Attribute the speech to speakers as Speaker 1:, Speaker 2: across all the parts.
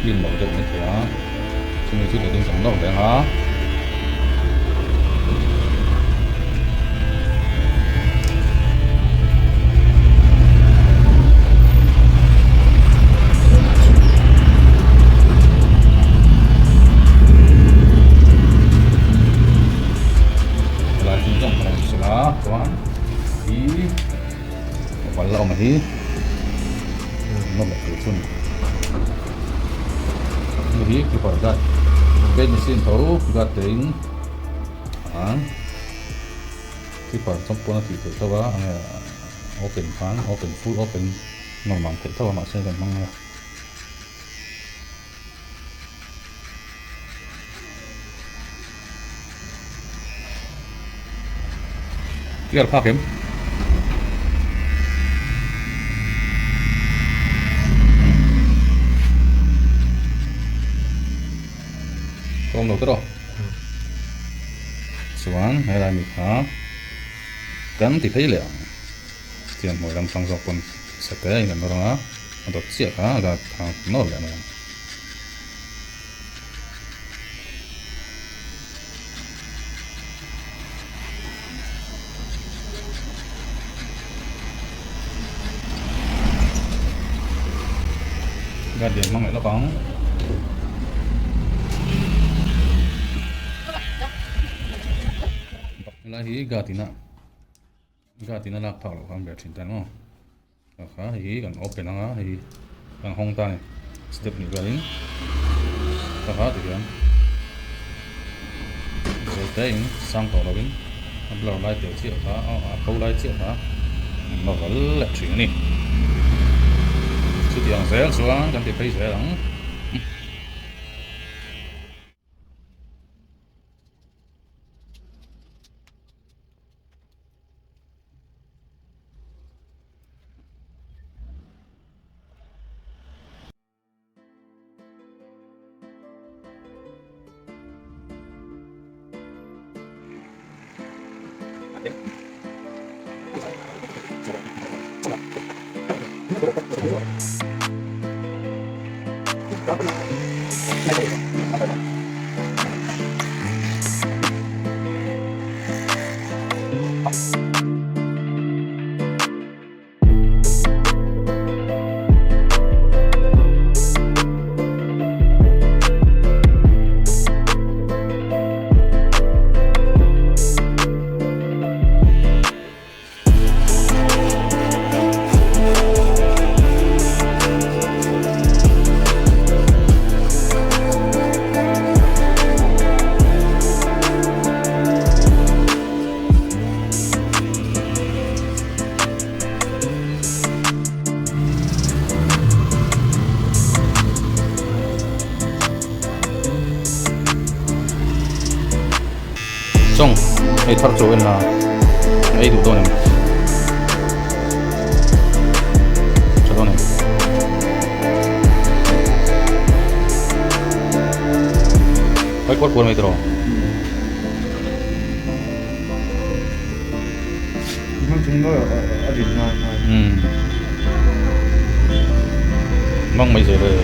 Speaker 1: clean lo deuh mai thei a chumi chu dawtin kan nawr leh ang a. Helai chu zawng kan rawn sawi a chuan hi val la awm a hi nawm leh tur chu a ni hei hi clipper guard paint machine tho guard te in an clipper chawp pawn a tih theih tho a enge open khan open full open nawm ang theih tho a mahse kan hmang a. Clear phak em? Ka awm lo tawh chuan helai mi kha kan ti phei leh ang tiang hmuai lam hrang zawk pawn sate a inlan nawr ang a a dawt chiah kha a guard kha nawr leh mai ang. Guardian hmang leh lawk ang. Helai hi guard ina guard ina lak phak loh kha an ber thin ta ni maw. Kha hei hi kan open anga hei hi kan hawng ta a ni step hnih velin ka kha tihian zawi te in sang tawh lovin a blur lai tel chiah kha a pho lai chiah kha an la val leh thin a ni chutiang zel chuan kan ti phei zel ang. Chawng hei thar chu en la ei duh dawn em tha dawn em kai kual kual mai tawh Mang mai zel e.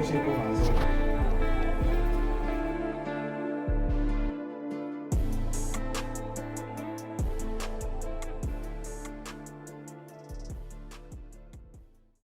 Speaker 2: Chin kawngah.